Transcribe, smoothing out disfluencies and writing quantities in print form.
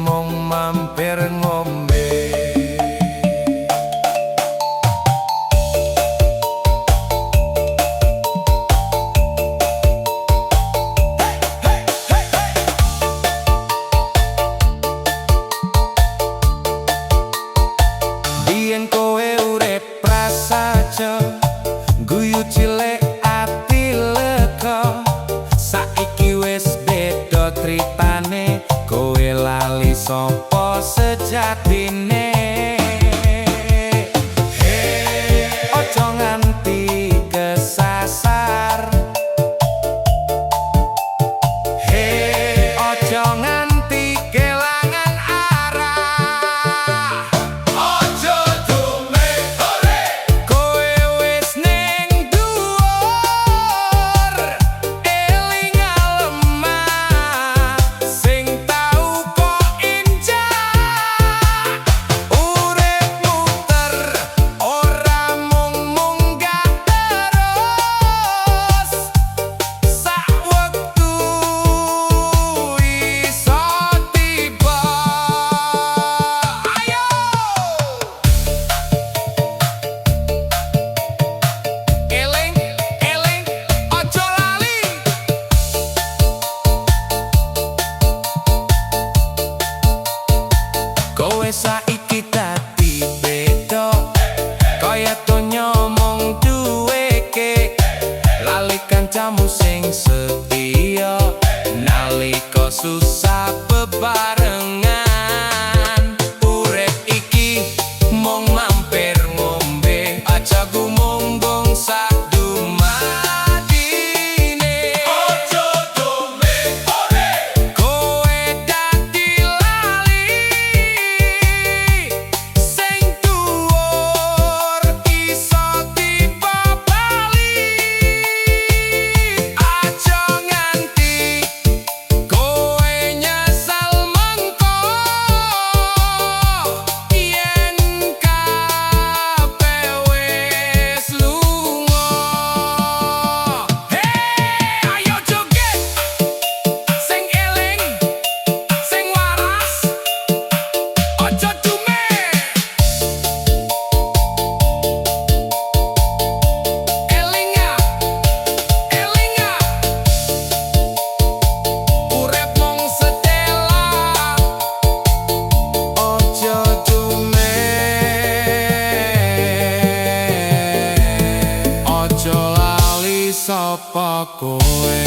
mung mampir ngombe. Biyen kowe urip prasaja, guyu cilik ati lega. Saiki wis beda critane, kowe lali sapa sejatine. Ojo nganti kesasar, ojo nganti kelangan arah. Ojo dumeh, hore. Kowe wis ning dhuwur, eling lemah sing tau kok injak. Urip muter ora mung munggah terus, sak wektu iso tiba. Ayo! Eling, eling, ojo lali. Kowe saiki dadi beda, kaya donya mung duweke. Lali kancamu sing setia nalika susah bebarengan. Urip iki mung mampir ngombe, aja gumunggung sak dumadine. Ojo dumeh, hore. Kowe dadi lali sing dhuwur iso tiba bali. Aja nganti kowe nyesal mengko yen kabeh wis lunga. Hei, ayo joget sing eling, sing waras, ojo dumeh. Elinga, elinga, urip mung sedela. Ojo dumeh, ojo lali sapa kowe.